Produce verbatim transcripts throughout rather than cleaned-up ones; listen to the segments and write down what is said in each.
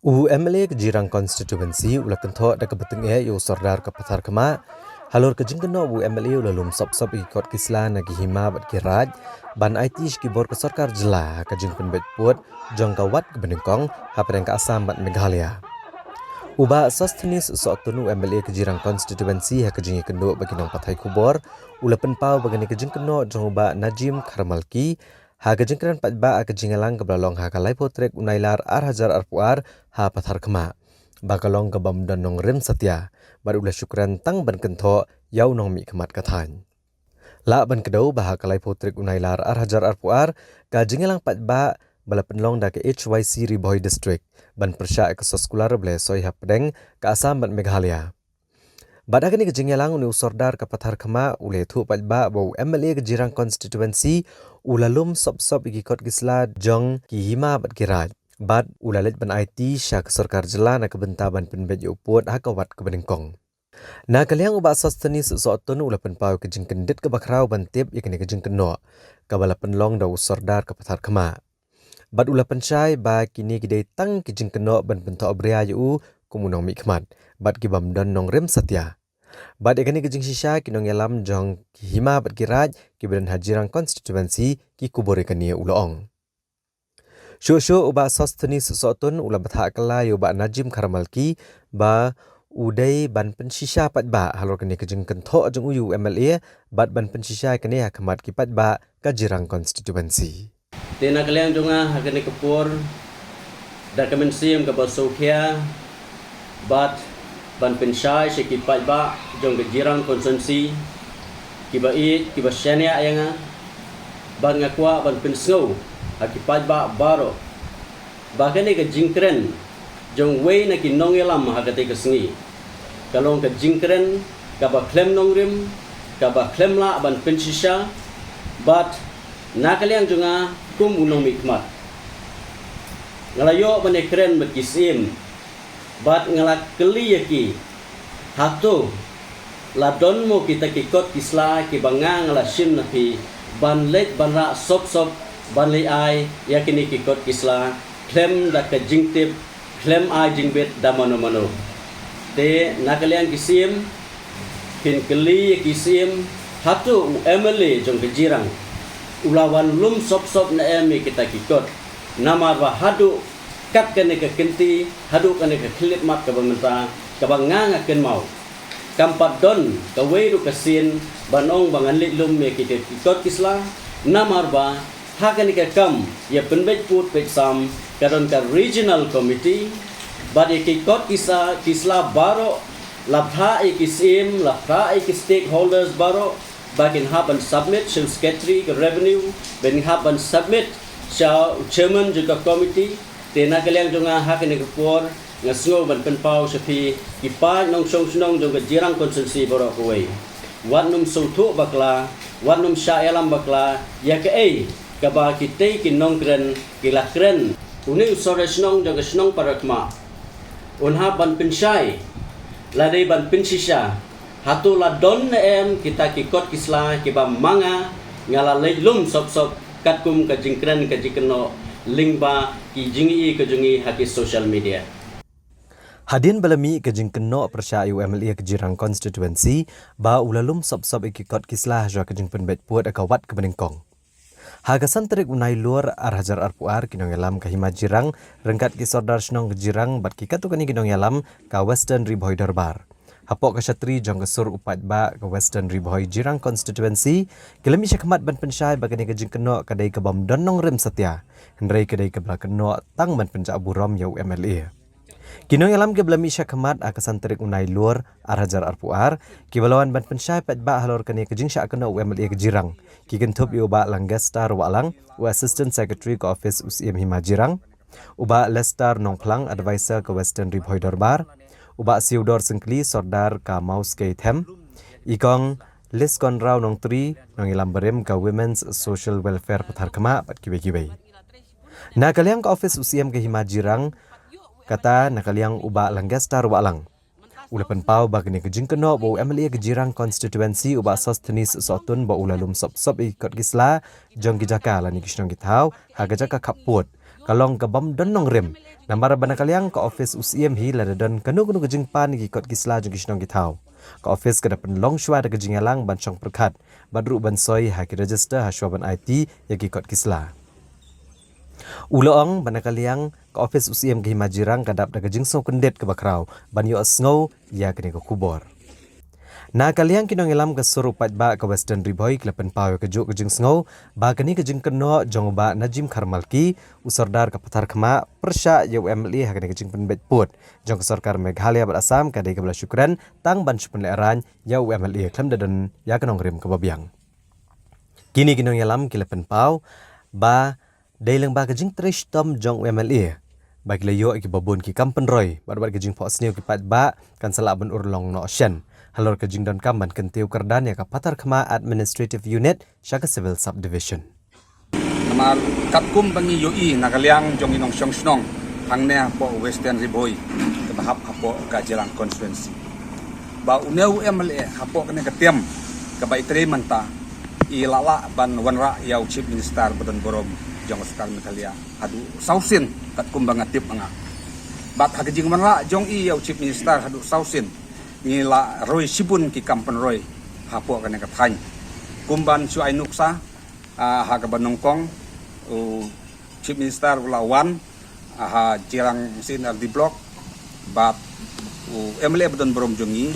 U M L A ka Jirang Constituency u la kynthoh da kaba tyngeh ïa u Sordar ka Patharkhmah halor ka jingkynnoh ba u M L A u la lum sop sop ïa ki kot ki sla na ki hima bad ki raid ban aiti sha ki bor ka sorkar jylla ha ka jingpynbeit pud jong ka wat kaba nyngkong hapdeng ka Assam bad Meghalaya. U Bah Sosthenes Sohtun, u M L A ka Jirang Constituency, ha ka jingïakynduh bad ki nongpathai khubor u la pynpaw ba kane ka jingkynnoh jong u Bah Najim Kharmalki ha ka jingkren paidbah ha ka jingïalang kaba la long ha ka laiphew tarik u Nailar ar hajar arphew ar ha Patharkhmah ba ka long kabym don nongrim satia, bad u la shu kren tang ban kynthoh ïa u nongmihkhmat ka thaiñ. Lah ban kdew ba ha ka laiphew tarik u Nailar ar hajar arphew ar ka jingïalang paidbah ba la pynlong da ka H Y C Ri Bhoi District ban pyrshah ïa ka soskular ba la soi hapdeng ka Assam bad Meghalaya. Bad ha kane ka jingïalang une u Sordar ka Patharkhmah u la ïathuh paidbah ba u M L A ka Jirang Constituency u la lum sop sop ïa ki kot ki sla jong ki hima bad ki raid, bad u la leit ban aiti sha ka sorkar jylla na ka bynta ban pynbeit ïa u pud ha ka wat kaba nyngkong. Na ka liang u Bah Sosthenes Sohtun u la pynpaw ïa ka jingkyndit kaba khraw ban tip ïa kane ka jingkynnoh kaba la pynlong da u Sordar ka Patharkhmah, bad u la pynshai ba kine ki dei tang ki jingkynnoh ban pynthohbria ïa u kum u nongmihkhmat bad kibym don nongrim satia. Bad ïa kane ka jingshisha ki nongïalam jong ki hima bad ki raid kiba don ha Jirang Constituency ki kubur ïa kane, u la ong. Shuh shuh u Bah Sosthenes Sohtun u la bthah kylla ïa u Bah Najim Kharmalki ba u dei ban pynshisha paidbah halor kane ka jingkynthoh jong u ïa u M L A, bad ban pynshisha ïa kane ha khmat ki paidbah ka Jirang Constituency. Te na ka liang jong nga ha kane ka por, da ka mynsiem kaba sngewkhia bad ban pynshai sha ki paidbah jong ka Jirang Constituency kiba ïeit kiba shaniah ïa nga, bad nga kwah ban pynsngew ha ki paidbah baroh ba kane ka jingkren jong uwei na ki nongïalam ha katei ka sngi ka long ka jingkren kaba khlem nongrim, kaba khlem lah ban pynshisha, bad na ka liang jong nga kum u nongmihkhmat, nga la ïoh ban ïakren bad ki syiem, bad nga la kylli ïa ki, hato la don mo kita ki kot ki sla kiba nga nga la shim na phi ban leit ban rah sop sop ban leit ai ïa kine ki kot ki sla khlem da ka jingtip, khlem ai jingbit da mano mano. Te na ka liang ki syiem, phin kylli ïa ki syiem, hato u M L A jong ka Jirang u la wan lum sop sop ne em ïa kita ki kot? Namar ba haduh kat kane ka kynti, haduh kane ka khyllipmat kaba mynta, kaba nga nga kynmaw, kam pat don kawei ruh ka sien ban ong ba ngan leit lum ïa kita ki kot ki sla. Namar ba ha kane ka kam ïa pynbeit pud beit sam ka don ka Regional Committee, bad ïa ki kot ki sa, ki sla baroh la bthah ïa ki syiem, la bthah ïa ki stakeholders baroh ba kin hap ban submit sha u Secretary ka Revenue, ba kin hap ban submit sha u Chairman jong ka Committee. Te na ka liang jong nga ha kane ka por nga sngew ban pynpaw sha phi ki paid nongshong shnong jong ka Jirang Constituency baroh kawei, wat nym sngewthuh bakla, wat nym shah ïalam bakla ïa kaei kaba kitei ki nongkren ki la kren. Une u sordar shnong jong ka shnong Patharkhmah un hap ban pynshai lane ban pynshisha, hato la don ne em kita ki kot ki sla kiba ma nga nga la leit lum sop sop katkum ka jingkren ka jingkynnoh lyngba ki jingïohi ka jong ngi ha ki social media. Hadien ba la mih ka jingkynnoh pyrshah ïa u M L A ka Jirang Constituency ba u la lum sop sop ïa ki kot ki sla ha ka jingpynbeit pud ha ka wat kaba nyngkong, ha ka san tarik u Nailur ar hajar arphew ar, ki nongïalam ka Hima Jirang ryngkat ki sordar shnong ka Jirang bad ki katto katne ki nongïalam ka Western Ri Bhoi Dorbar, hapoh ka shatri jong ka sur u paidbah ka Western Ri Bhoi Jirang Constituency, ki la mih shakhmat ban pynshai ba kane ka jingkynnoh ka dei kabym don nongrim satia, hynrei ka dei kaba la kynnoh tang ban pynjah burom ïa u M L A. Ki nongïalam kiba la mih shakhmat ha ka san tarik u Nailur ar hajar arphew ar, kiba la wan ban pynshai paidbah halor kane ka jingshah kynnoh u M L A ka Jirang, ki kynthup ïa u Bah Langester Wahlang, u Assistant Secretary ka Office u Syiem Hima Jirang, u Bah Lester Nongphlang, Advisor ka Western Ri Bhoi Dorbar, u Bah Siewdor Syngkli, Sordar ka Mawskei Them, i Kong Liskonrau Nongtri, nongïalam barim ka Women's Social Welfare Patharkhmah bad kiwei kiwei. Na ka liang ka Office u Syiem ka Hima Jirang, kata na ka liang u Bah Langester Wahlang, u la pynpaw ba kane ka jingkynnoh ba u M L A ka Jirang Constituency u Bah Sosthenes Sohtun ba u la lum sop sop ïa ki kot ki sla jong ki jaka lane ki shnong ki thaw ha ka jaka khappud, ka long ka bym don nongrim. Namar ba na ka liang ka office u Syiem hi lada don kano kano ka jingpan ïa ki kot ki sla jong ki shnong ki thaw, ka office ka da pynlong shuwa da ka jingïalang ban shong pyrkhat bad ruh ban soi ha ki register ha shuwa ban aiti ïa ki kot ki sla. U la ong ba na ka liang ka office u Syiem ka Hima Jirang ka dap da ka jingsngewkyndit kaba khraw ban ïohsngew ïa kane ka khubor. Na ka liang ki nongïalam ka sur u paidbah ka Western Ri Bhoi ki la pynpaw ïa kajuh ka jingsngew ba kane ka jingkynnoh jong u Bah Najim Kharmalki, u sordar ka Patharkhmah, pyrshah ïa u M L A ha kane ka jingpynbeit pud jong ka sorkar Meghalaya bad Assam ka dei kaba la shu kren tang ban shu pynlehraiñ ïa u M L A khlem da don ïa ka nongrim kaba biang. Kine ki nongïalam ki la pynpaw ba dei lyngba ka jingtrei shitom jong u M L A ba ki la ïoh ïa kiba bun ki kam pynroi bad bad ka jingphohsniew ki paidbah kan sa lah ban urlong noh shen halor ka jingdonkam ban kyntiew kyrdan ïa ka Patharkhmah Administrative Unit sha ka Civil Subdivision. Namar katkum ba ngi ïohi na ka liang jong i nongshong shnong hangne hapoh Western Ri Bhoi kaba hap hapoh ka Jirang constituency, ba une u M L A hapoh kane ka term kaba i trei mynta i la lah ban wanrah ïa u Chief Minister ba don burom jong ka sorkar Meghalaya haduh saw sien katkum ba nga tip ma nga. Bad ha ka jingwanrah jong i ïa u Chief Minister haduh saw sien, ngi la roi shibun ki kam pynroi hapoh kane ka thaiñ. Kum ban shu ai nuksa, ah, ha kaba nyngkong u Chief Minister u la wan, ah, ha Jirang C and R D Block, bad u M L A ba don burom jong ngi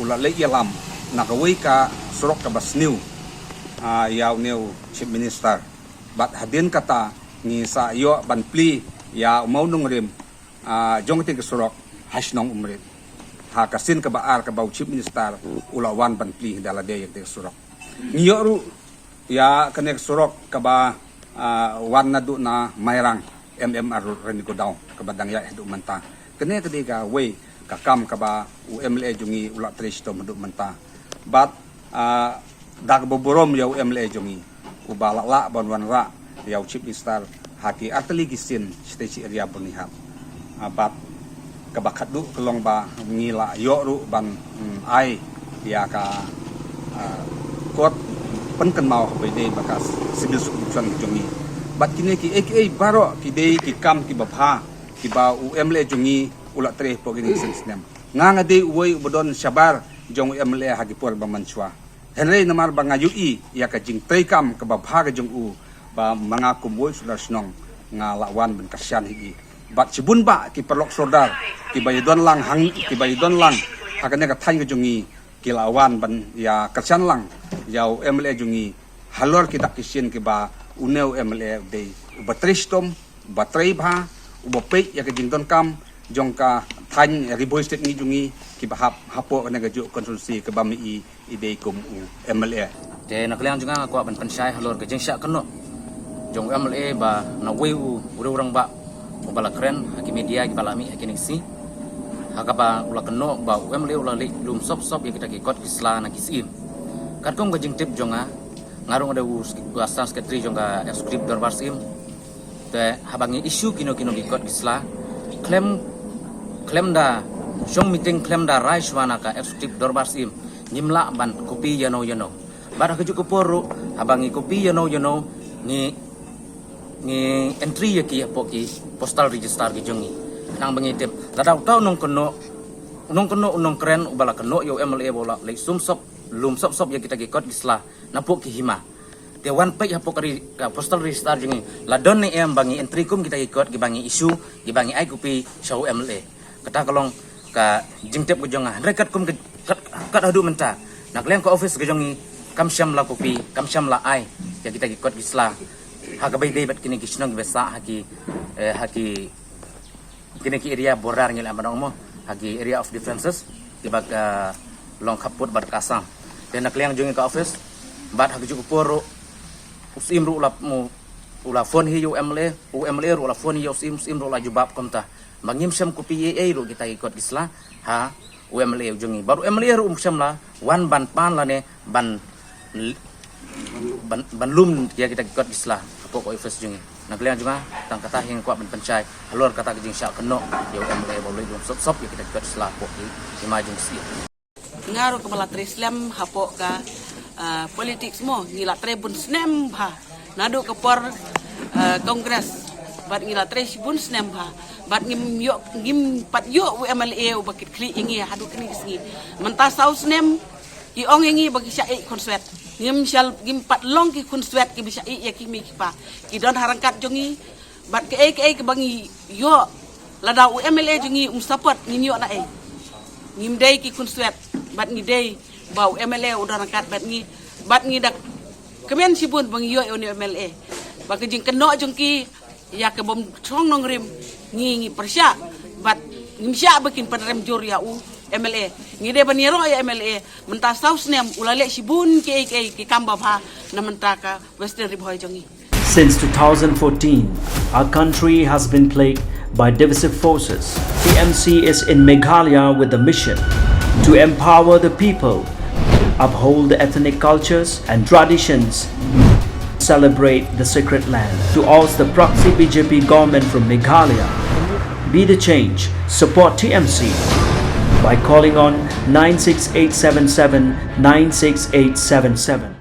u la leit ïalam na kawei ka surok kaba sniew, ah, ïa une u Chief Minister. Bad hadien kata ngi sa ïoh ban plie ïa u mawnongrim, ah, jong kata ka surok ha shnong Umrit, ha ka sien kaba ar kaba u Chief Minister u la wan ban plie da lade ïa kata ka surok. Ngi ïoh ruh ïa kane ka surok kaba, ah, wan naduh na Mairang, M M R Road, Ranigodown, kaba dang ïaid haduh mynta. Kane ka dei kawei ka kam kaba u M L A jong ngi u la trei shitom haduh mynta. Bad, ah, da kaba burom ïa u M L A jong ngi uba la lah ban wanrah ïa u Chief Minister ha ki artylli ki sien shatei shi area Byrnihat. Ah, bad kaba khatduh ka long ba ngi la ïoh ruh ban, mm, ai ïa ka, ah, kot pynkynmaw haba ïadei bad ka civil subdivision jong ngi. Bad kine kiei kiei baroh ki dei ki kam kiba bha kiba u M L A jong ngi u la trei hapoh kine ki sien snem. Nga nga dei uwei uba don shabar jong u M L A ha ki por ba mynshuwa. Hynrei namar ba nga ïohi ïa ka jingtrei kam kaba bha ka jong u, ba ma nga kum uwei u sordar shnong nga la wan ban kyrshan hi i. Bad shibun bah ki paralok sordar kiba ïadon lang hang, kiba ïadon lang ha kane ka thaiñ ka jong ngi ki la wan ban ïa kyrshan lang ïa u M L A jong ngi halor ki dak ki sien kiba une u M L A u dei uba trei shitom, uba trei bha, uba peit ïa ka jingdonkam jong ka thaiñ Ri Bhoi State ngi jong ngi kiba hap hapoh kane kajuh constituency kaba ma i i dei kum u M L A. Te na ka liang jong nga nga kwah ban pynshai halor ka jingshah kynnoh jong u M L A ba na uwei u, u riew rangbah uba la kren ha ki media kiba la mih ha kine ki sngi, ha kaba u la kynnoh ba u M L A u la leit lum sop sop ïa kita ki kot ki sla na ki syiem. Katkum ka jingtip jong nga, nga ruh nga dei u sek-, u Assistant Secretary jong ka Executive Dorbar Syiem. Te haba ngi issue kino kino ki kot ki sla, khlem, khlem da shong meeting, khlem da rai shuwa na ka Executive Dorbar Syiem, ngim lah ban copy ïano ïano. Bad ha kajuh ka por ruh, haba ngi copy ïano ïano, ngi, ngi entry ïa ki hapoh ki postal register ki jong ngi. Khnang ba ngi tip lada uta u nongkynnoh, u nongkynnoh, u nongkren uba la kynnoh ïa u M L A ba u la leit sum sop, lum sop sop ïa kita ki kot ki sla napoh ki hima. Te wan peit hapoh ka re-, ka postal register jong ngi, la don ne em ba ngi entry kum kita ki kot kiba ngi issue, kiba ngi ai copy sha u M L A. Kata ka long ka jingtip ka jong nga. Hynrei katkum ka, kat, kat haduh mynta, na ka liang ka office ka jong ngi kam shym la copy, kam shym la ai ïa kita ki kot ki sla ha kaba ïadei bad kine ki shnong kiba sah ha ki, eh, ha ki kine ki area border ngi lah ban ong mo, ha ki area of differences kiba ka long khappud bad ka Assam. Te na ka liang jong ngi ka office, bad ha kajuh ka por ruh u Syiem ruh u la, u la phone hi ïa u M L A, u M L A ruh u la phone hi ïa u Syiem, u Syiem ruh u la jubab kumta ba ngim shym copy ei ei ruh kita ki kot ki sla ha u M L A u jong ngi. Bad u M L A ruh um shym la wan ban pan lane ban, ban, ban lum ïa kita ki kot ki sla hapoh ka office jong ngi. Na ka liang jong nga tang kata hi nga kwah ban pynshai halor kata ka jingshah kynnoh ïa u M L A ba u leit lum sop sop ïa kita ki kot ki sla hapoh ki hima jong ki syiem. Nga ruh kaba la trei slem hapoh ka, ah, politics mo, ngi la trei bun snem bha naduh ka por, ah, Congress. Bad ngi la trei shibun snem bha. Bad ngim ïoh, ngim pat ïoh u M L A uba kit khlieh ïa ngi haduh kine ki sngi. Mynta saw snem ki ong ïa ngi ba ki shah ïeh khun swet. Ngim shah, ngim pat long ki khun swet kiba shah ïeh ïa ki mei ki pa. Ki don ha ryngkat jong ngi. Bad kaei kaei kaba ngi ïoh, lada u M L A jong ngi um support, ngin ïoh na ei? Ngim dei ki khun swet. Bad ngi dei ba u M L A u don ryngkat bad ngi. Bad ngi da kmen shibun ba ngi ïoh ïa une u M L A. Ba ka jingkynnoh jong ki ïa ka bym shong nongrim, ngi, ngi pyrshah. Bad ngim shah ba kin pynrem jur ïa u M L A. Ngi dei ban ïaroh ïa M L A. Mynta saw snem u la leh shibun kiei kiei ki kam babha na mynta ka Western Ri Bhoi jong ngi. Since two thousand fourteen, our country has been plagued by divisive forces. T M C is in Meghalaya with the mission to empower the people, uphold the ethnic cultures and traditions, celebrate the sacred land. To oust the proxy B J P government from Meghalaya, be the change, support T M C by calling on nine six eight seven seven nine six eight seven seven.